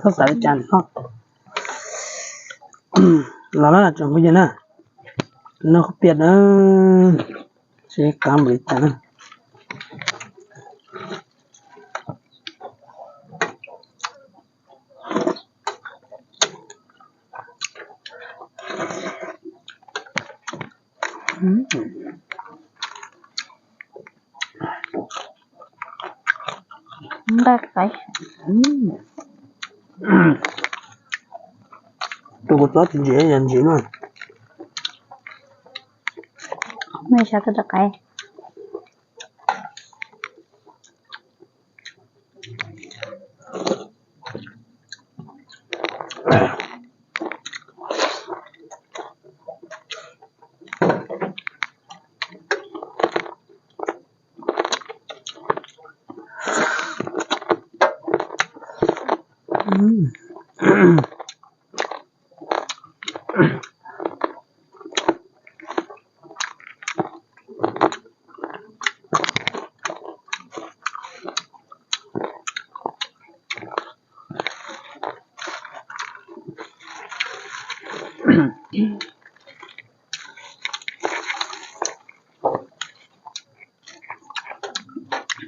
Txhob xav li cas no. Los na tsoom phooj ywg na, noj khaub pias na, seb qab npaum li cas na. Nqaij qais. Tus kua txob tsis ntsim yog ntsim na. Nej saib koj tus qais.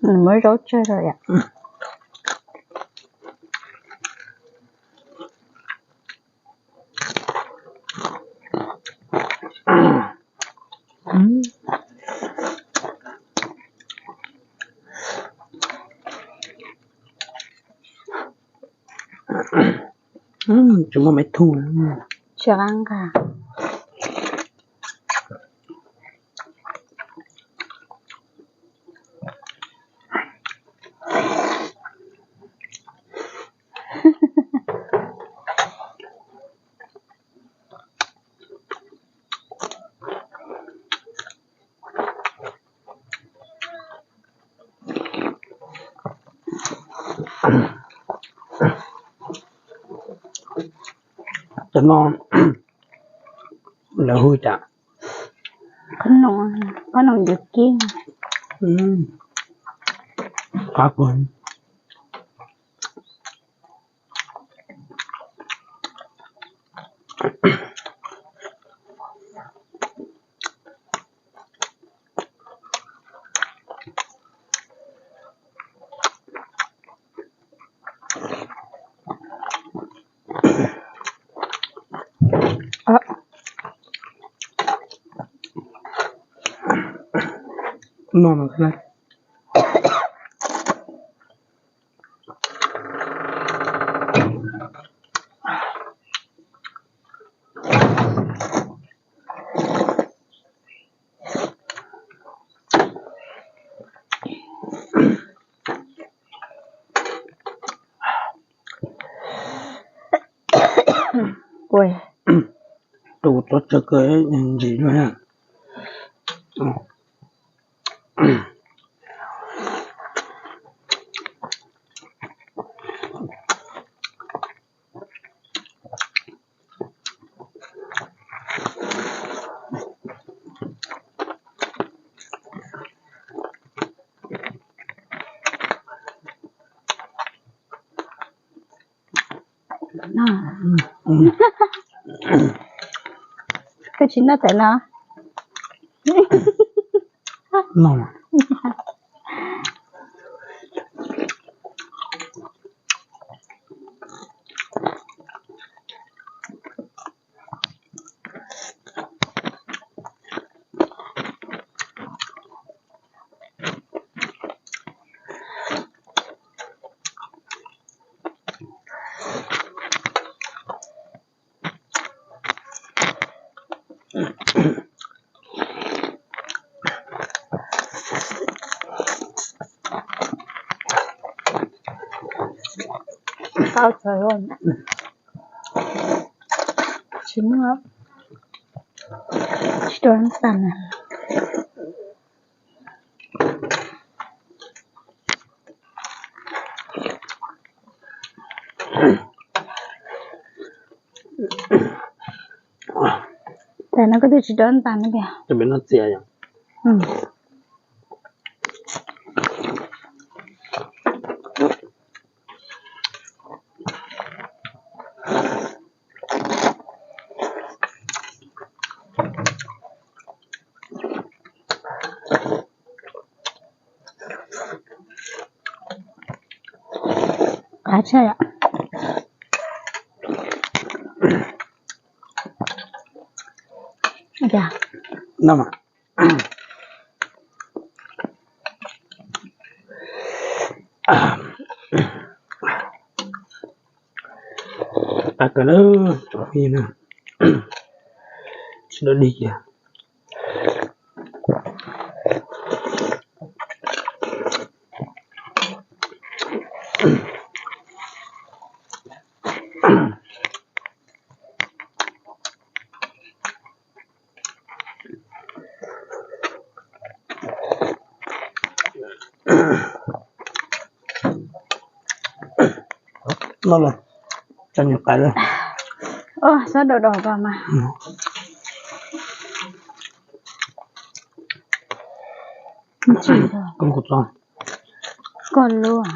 Nws muab zaub tsawg rau yom. Tsis muaj me thu. Tsis qab nqa. Cov no lawv hu cas? Qhob noom, qhob noom yuav kib. Qab kawg. No no. Tus txob tsawg kawg ntsim luaj na. Koj tsis noj tawm no. Tau txawv, tsis muaj, tsis tau tas na. Tas no koj twb tsis rov ntas no tiag. Cov pem no txias yom. Qab tshaj yom. Noj mas. Qab kawg lawm cov phooj ywg na. Tsis dawb dig kiag. Noj los tso nyuag qais lawm. Ua, xob dau dau ko mas. Koj lub.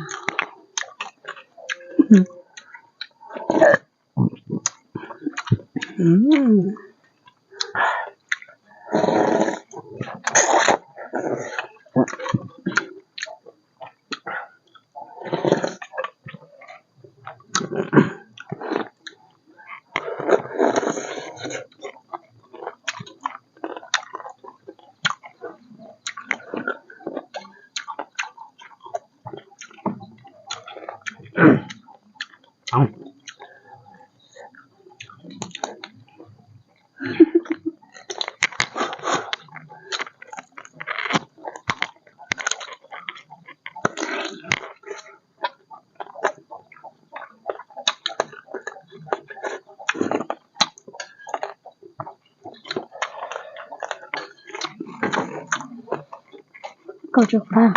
Koj tsis qab.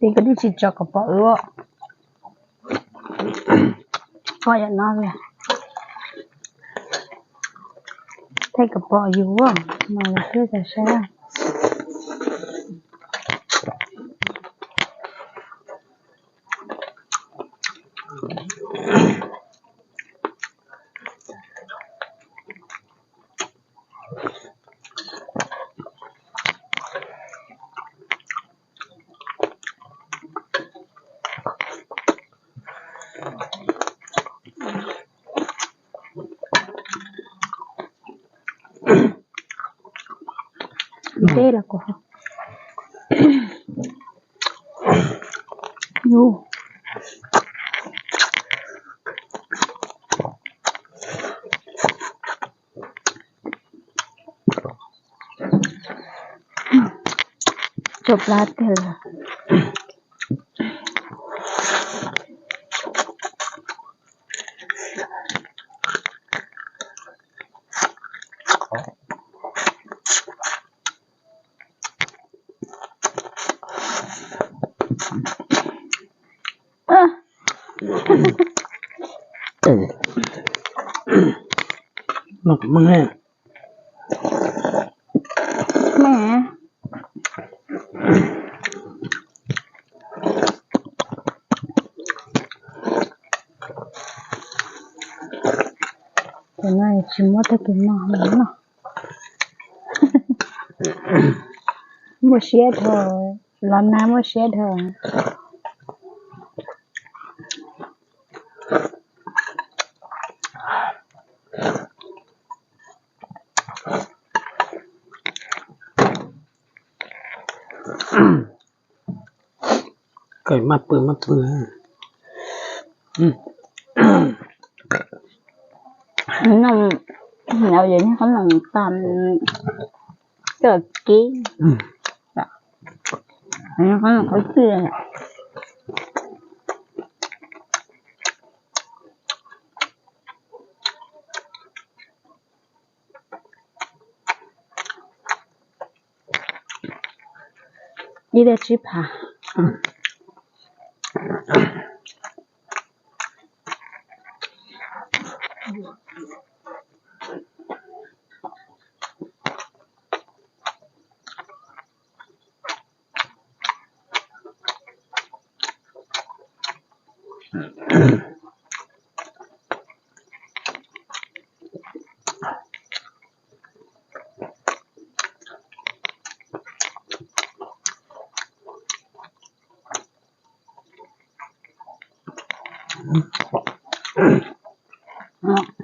Ces koj twb tsis tso kom pom ua. Pom yam no li. Thaij kom pom yus mas lawv thiaj tau saib. Ntej los kuv ho. Yus. Tsau plab tiag lawm. Noj meej. Meej. Tus no tsis muab tag kis no los noj. Muaj siab dhau, los nag muaj siab dhau. Kawg maj pw maj pw. Noj, noj yog nyob qhob noom tas coj kib, nyob qhob noom qhov twg. Ib daim tsib phav.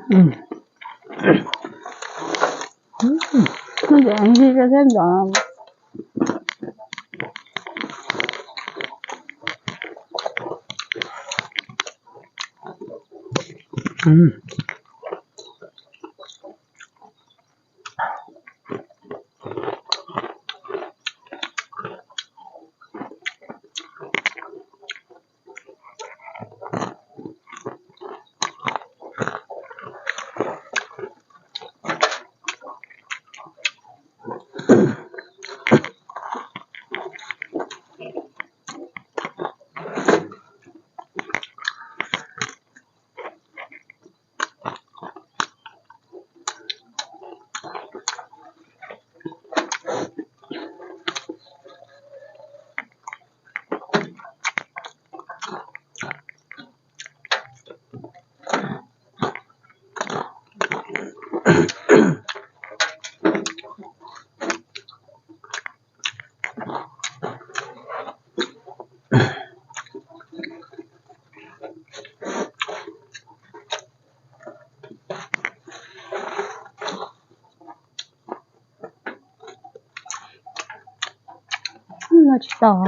Ntxim ntxim thiab ntxim. Noj tsis tau.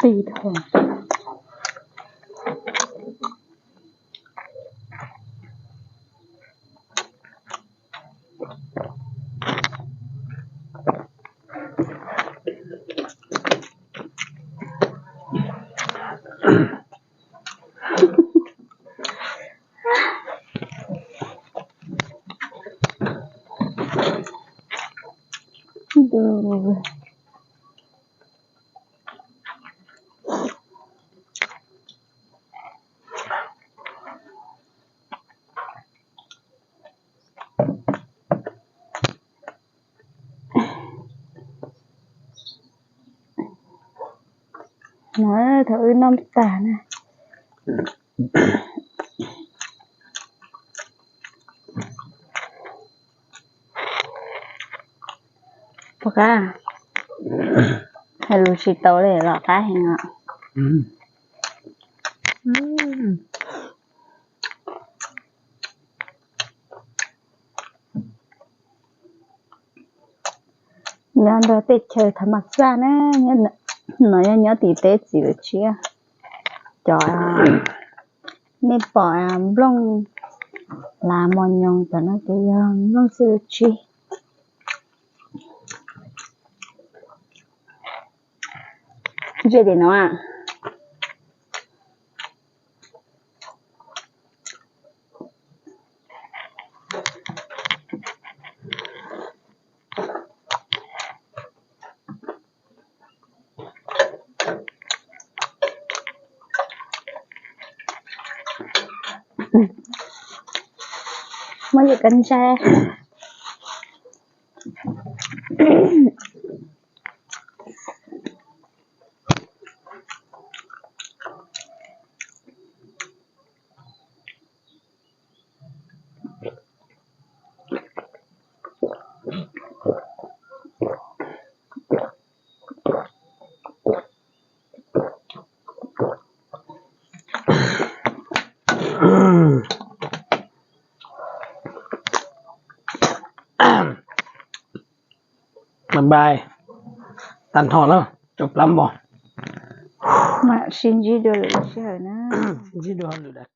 Qis dhau. No thaum wb noj tag na. Puas qab? Hais lus tsis tau li los qab heev os. Nyob nrog teb chaws thaum mas xaj na, no yog nyob tim teb txiv lawv tshiab. Cov nej pom nplooj lav mos nyoos cov no ces yog nplooj xib lwb tsib. Ntsia tim no. Muab yus kab ntsab. Bye bye. Tag nrho na, rau plaub npo. Mam sib ntsib dua lwm sij hawm na. Sib ntsib dua lwm daim